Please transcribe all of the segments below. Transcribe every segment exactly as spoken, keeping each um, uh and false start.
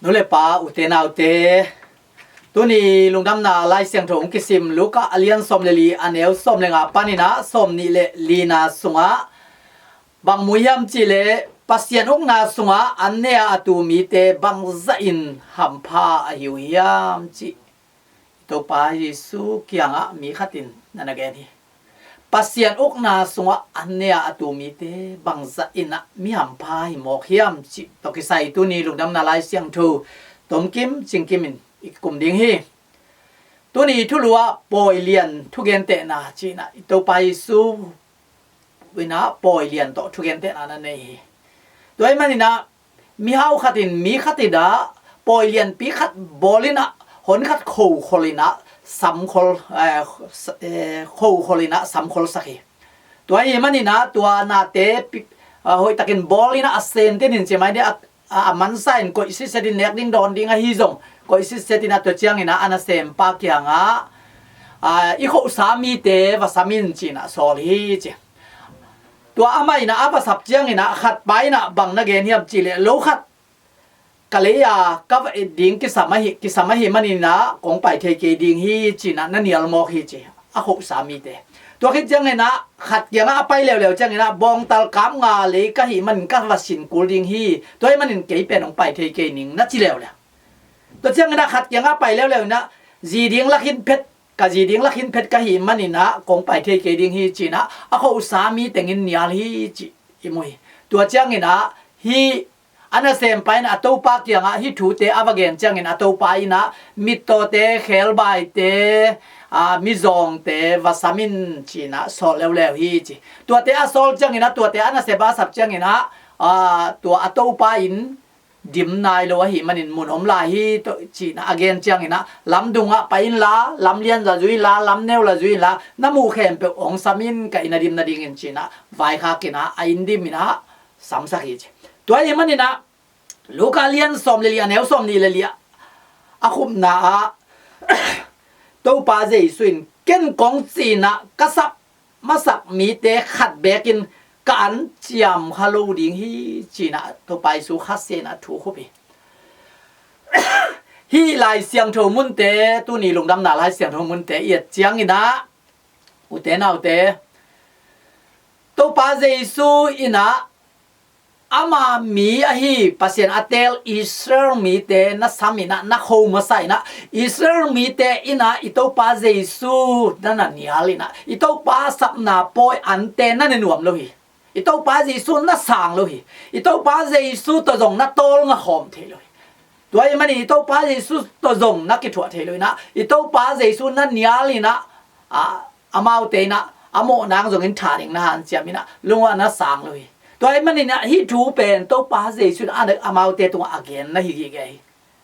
Nu le pa, ute naute, tuni lungdamna Lai Siangtho hong kisim Luka a lian sawm le li, a neu sawm le nga panin ah sawm nih le lina sungah, bang mu hiam cih leh Pasian ukna sungah an ne a, a tu mite bangzahin hampha ahi uh hiam cih i Topa Jesu kiangah mi khatin na na gen hi. Pasian ukna sungah an ne a, a tu mite bangzahin ah mi hampha hi mawk hiam cih tawh kisai tuni lungdamna Lai Siangtho tomkim cingkimin i kum ding hi. Tuni thulu ah pawi lian thugentehna cih in ah i Topa Jesu in ah pawi lian tawh thugentehna na nei hi. Tua ahih manin ah mihau khatin mi khatin ah pawi lianpi khat bawlin ah, hon khat khokhol in ah, samkhol, eh, s-, eh, khokhol in ah samkholsak hi. Tua ahih manin ah tua nate pi-, ah, hoihtakin bawlin ah a sente nin ci mai ding a, a, a mansa in koih sitsetin nek ding dawn ding ahi zong, koih sitsetin ah tua ciangin ah a nasempa kiangah, ah, i khohsa mite va sam in ci in ah sawl hi ci. Tua amah in ah a va sap ciangin ah khatpa in ah bang na gen hiam cih leh, lo khat ka lei a ka va et ding kisam ahi, kisam ahih manin ah kong pai thei kei ding hi ci in ah na nial mawk hi ci, a khohsa mite. Tua khit ciangin ah khat kiangah a pai leuleu ciangin ah, bawngtal kap nga lei ka hih manin ka va sin kul ding hi, tua ahih manin kei pen hong pai thei kei ning na ci leuleu. Tua ciangin ah khat kiangah a pai leuleu in ah, zi ding la khin phet, ka zi ding la khin phet ka hih manin ah kong pai thei kei ding hi ci in ah a khohsa mi tengin nial hi cih i mu hi. Tua ciangin ah hih a nasempa in a topa kiangah hih thute a va gen ciangin a topa in ah mittawte, khebaite, aa, mizawngte va sam in ci in ah sawl leuleu hi ci. Tuate a sawl ciangin ah, tuate a nasempa a sap ciangin ah, aa, tua a topa in dim nai lo ahih manin mun om lai hi tawh ci in ah a gen ciangin ah, lamdung ah pai inla, lam lian la zui inla, lam neu la zui inla, na muh khempeuh hong sam in, ka inn a dim nadingin ci in ah vaikhak in ah a inn dim in ah samsak hi ci. Tua ahih manin ah Luka lian sawm le li, a neu sawm nih le li ah a khupna ah Topa Jesu in, ken kong ci in ah ka sap masak mite khat bekin ka an ciam kha lo ding hi ci in ah Topa Jesu khasia in ah thu khup hi. Hih Lai Siangtho munte, tuni lungdamna Lai Siangtho munte i et ciangin ah, ute naute, Topa Jesu in ah ama mi ahi Pasian a teel Israel mite na sam in ah, na kho masa in ah, Israel mite in ah i Topa Jesu na na nial in ah, i Topa sapna pawi ante na ne nuam lo hi. I Topa Jesu na sang lo hi. I Topa Jesu tawh zong na tawlnga khawm thei lo hi. Tua ahih manin i Topa Jesu tawh zong na kithuah thei lo in ah, i Topa Jesu na nial in ah, a, amaute in ah a mawhna zongin tha ding na hanciam in ah, lungah na sang lo hi. Tua ahih manin ah hih thu pen Topa Jesu in ah amaute tungah a gen na hi gige hi.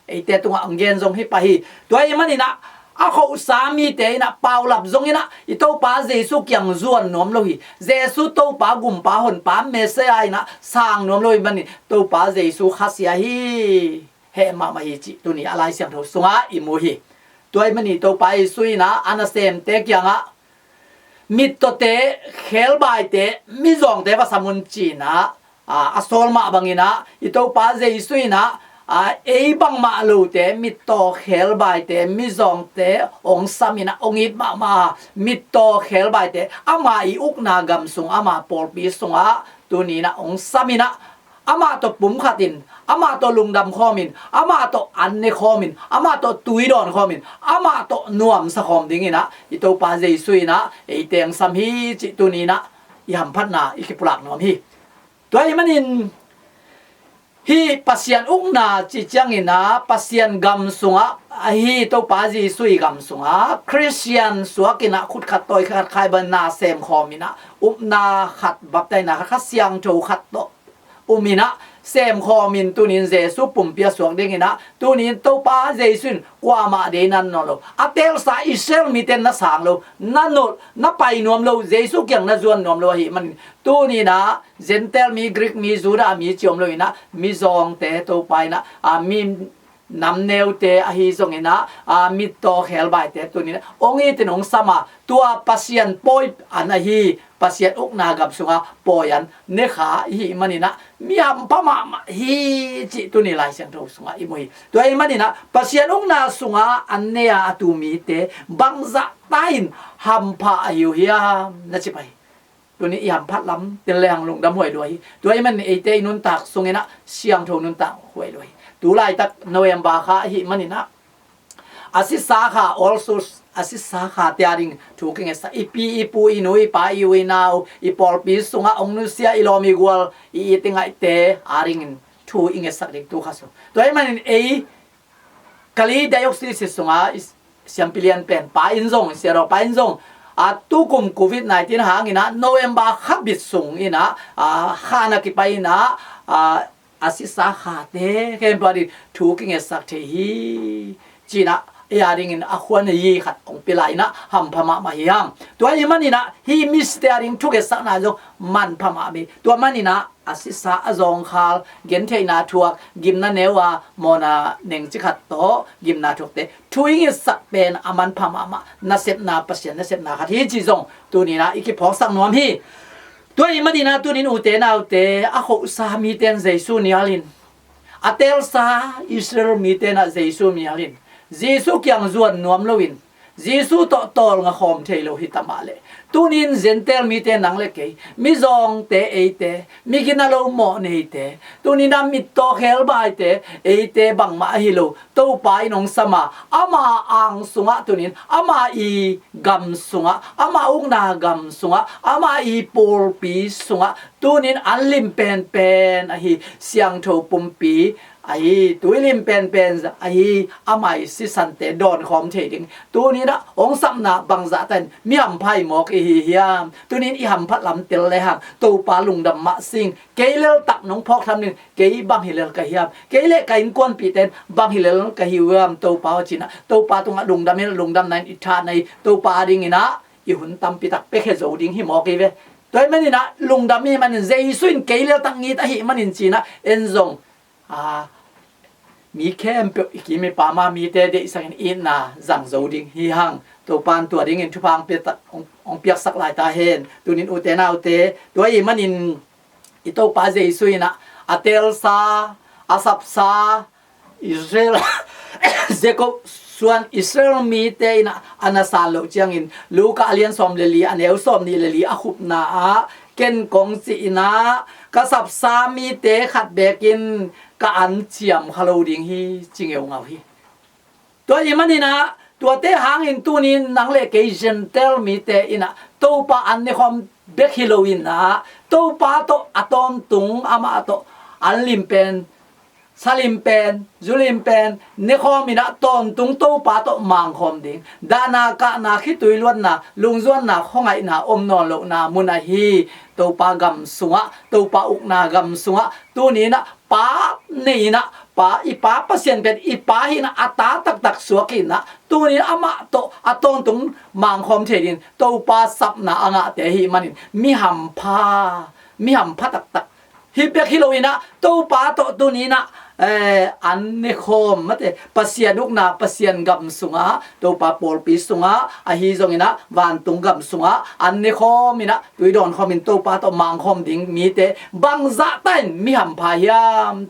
Eite tungah hong gen zong hi pah hi. Tua ahih manin ah a khohsa mite in ah paulap zongin ah i Topa Jesu kiang zuan nuam lo hi. Jesu Topa, Gumpa, Honpa, Messiah in ah sang nuam lo ahih manin Topa Jesu khasia hi. Heh mahmah hi cih tuni a Lai Siangtho sungah i mu hi. Tua ahih manin Topa Jesu in ah a nasemte kiangah mittawte, khebaite, mizawngte va sam un ci in ah, a, a sawl mah bangin ah i Topa Jesu in ah, a, ei bangmah lote mittaw, khebaite, mizawngte hong sam in ah hong it mahmah a, mittaw, khebaite ama i ukna gam sung, ama pawlpi sungah tuni in ah hong sam in ah, amah tawh pumkhat in, amah tawh lungdam khawmin, amah tawh an ne khawmin, amah tawh tui dawn khawmin, amah tawh nuamsa khawm dingin ah i Topa Jesu in ah eite hong sam hi cih tuni in ah i hamphatna i kipulak nuam hi. Tua ahih manin hih Pasian ukna cih ciangin ah Pasian gam sungah, ahi Topa Jesu i gam sungah Khristian suak in ah, khut khat tawi khat khai bang na sem khawm in ah, upna khat, baptisena khat, Kha Siangtho khat tawh um in ah sem khawmin tuni in Jesu pumpi a suak dingin ah, tuni in Topa Jesu in kuamah deih na nawn lo, a teelsa Israel mite na sang lo, na nolh, na pai nuam lo, Jesu kiang na zuan nuam lo ahih manin tuni in ah Gentile mi, Greek mi, Judah mi ci om lo in ah, mizawngte Topa in ah, a, mi namneute ahi zongin ah, a, mittaw, khebaite tuni in ah hong it in hong sam a, tua Pasian pawi an ahi Pasian ukna gam sungah pawi an ne kha i hih manin ah mi hampha mahmah hi cih tuni Lai Siangtho sungah i mu hi. Tua ahih manin ah Pasian ukna sungah an ne a, a tu mite bangzah ta in hampha ahi uh hiam na ci pah hi. Tuni i hamphat lam tel lehang lungdam huai lua hi. Tua ahih manin eite i nuntak sungin ah siangtho nuntak huai lua hi. Tu laitak November kha ahih manin ah a sisa kha, all souls, a sisa khate a ding thu kingetsak, i pi i pu i nu i pa i u i nau, i pawlpi sungah hong nusia, i lawm i gual, i it i ngaihte a dingin thu i ngetsak ding tu kha sung. Tua ahih manin ei Kalay Diocese sungah i siampi lian pen pa in zong, siadawpa in zong, a tukum covid nineteen hangin ah November kha bit sungin ah, a, kha na kipai in ah, a, a sisa khate khempeuh a ding thu kingetsak thei hi. Ci-in ah ei a dingin a khuan a yi khat hong pia lai in ah hampha mahmah hi hang. Tua ahih manin ah hih missite a ding thu ketsakna zong manpha mahmah hi. Tua manin ah a sisa, a zawngkhal, gentheihna thuak, gimna neu a mawhna neng ci khat tawh gimna thuakte thu i ngetsak pen a manpha mahmah nasepna, Pasian nasepna khat hi cih zong tuni-in ah i kiphawksak nuam hi. Tua ahih manin ah tunin ute naute, a khosa mite in Jesu nialin, a teelsa Israel mite in ah Jesu nialin, Jesu kiang zuan nuam loin, Jesu tawh tawlnga khawm thei lo hi ta mah leh, tunin Gentile mite, nang le kei, mizawngte eite, mi gina lo mawh neite, tunin ah mittaw khebaite eite bangmah ahi lo, Topa in hong sam a, ama ang sungah tunin, ama i gam sungah, ama ukna gam sungah, ama i pawlpi sungah tunin an lim penpen ahi siangtho pumpi ahi, tui lim penpen ahi ama i sisante dawnkhawm thei ding tunin ah hong sapna bangzah ta in mi hampha i mawk i hi hiam? Tunin i hamphat lam tel lehang Topa lungdam mah sing. Kei leltak nong phawk tham ding, kei bang hi lel ka hiam? Kei le ka innkuanpihte in bang hi lel ka hi uh hiam Topa aw? Ci-in ah Topa tungah lungdam in, lungdamna in i thahna hi. Topa a dingin ah i hun tampi tak piakhia zo ding hi mawk hi ve. Tua ahih manin ah lungdam i hih manin, Jesu in kei leltak it ahih manin ci-in ah en zong, a, mi khempeuh i kim i pam a mite deihsakin itna zang zo ding hi hang. Topa in tua dingin thupha hong piaksak, hong, hong piaksak lai ta hen. Tunin ute naute, tua ahih manin i Topa Jesu in ah a teelsa, a sapsa, Israel, Jacob suan Israel mite in ah a na san loh ciangin, Luka a lian sawm le li, a neu sawm nih le li a khupna ah, ken kong cih in ah ka sapsa mite khat bekin ka an ciam kha lo ding hi, ci ngeungau hi. Tua ahih manin ah tuate hangin tunin nang le kei Gentile mite in ah Topa an nekhawm bek hi loin ah, Topa tawh a tawntung, amah tawh an lim pen, sa lim pen, zu lim pen nekhawm in ah tawntung Topa tawh mangkhawm ding, dahna kahna, khitui luatna, lungzuanna, khuangaihna om nawn lohna mun ahi Topa gam sungah, Topa ukna gam sungah tunin ah pa nei in ah, pa, i Pa Pasian pen i Pa hi in ah, a ta taktak suak hi in ah, tunin amah tawh a tawntung mangkhawm thei dingin Topa sapna a ngahte ahih manin mi hampha, mi hampha taktak hi bek hi loin ah, Topa tawh tunin ah, eh, an nekhawm, mate, Pasian ukna, Pasian gam sungah, Topa pawlpi sungah, ahi zongin ah vantung gam sungah an nekhawm in ah, tui dawnkhawm in Topa tawh mangkhawm ding mite bangzah ta in mi hampha hiam,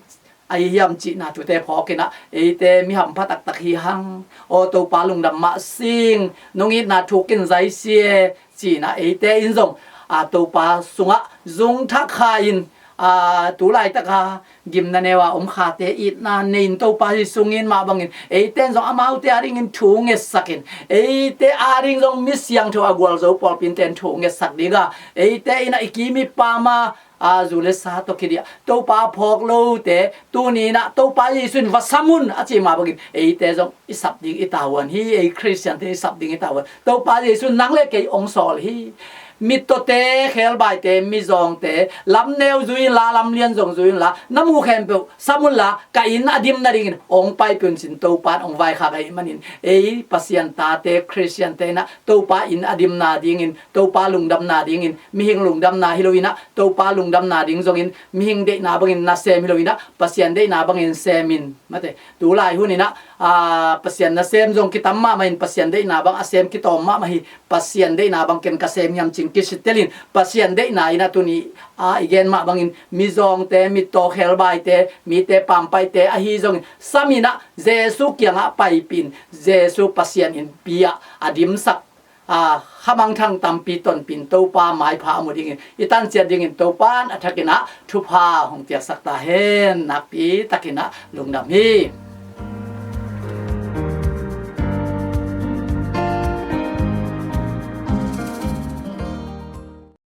ahi hiam cihna thute phawk in ah, eite mi hampha taktak hi hang. Aw Topa, lungdam mah sing, nong itna thuk in zaisi e, ci-in ah eite in zong, a, Topa sungah zung thak kha in, a, tu laitak a gimna neu a om khate itna nei in, Topa Jesu in mah bangin eite in zong amaute a dingin thu ngetsak in, eite a ding zong mi siangtho a gualzo pawlpi in ten thu ngetsak ding a, eite in ah i kim i pam a, a, zu le sa tawh kidiah Topa phawk lote tunin ah Topa Jesu in va sam un a cih mah bangin eite zong i sap ding i tavuan hi. Ei Khristiante i sap ding i tavuan. Topa Jesu in nang le kei hong sawl hi. Mittawte, khelbaite, mizawngte, lam neu zui inla, lam lian zong zui inla, na muh khempeuh sam unla, ka inn a dim nadingin hong paipih un, ci-in Topa in hong vaikhak ahih manin, ei Pasian tate, Khristiante in ah Topa inn a dimna dingin, Topa lungdamna dingin, mihing lungdamna hi loin ah, Topa lungdamna ding zongin, mihing deihna bangin nasem hi loin ah, Pasian deihna bangin sem in. Mate, tu lai hun in ah, a, Pasian nasem zong kitam mahmah in, Pasian deihna bang a sem kitawm mahmah hi. Pasian deihna bang ken ka sem hiam cih Kisittelin Pasian deihna in a tuni a i gen mah bangin mizawngte, mittaw khelbaite, mite pampaite ahi zongin samin ah Jesu kiangah paipih in Jesu Pasian in pi ah a dimsak a khamangthang tampi tonpih in Topa maipha a mu dingin i tanciat dingin Topa in a thakin ah thupha hong piaksak ta hen. Nakpi takin ah lungdam hi.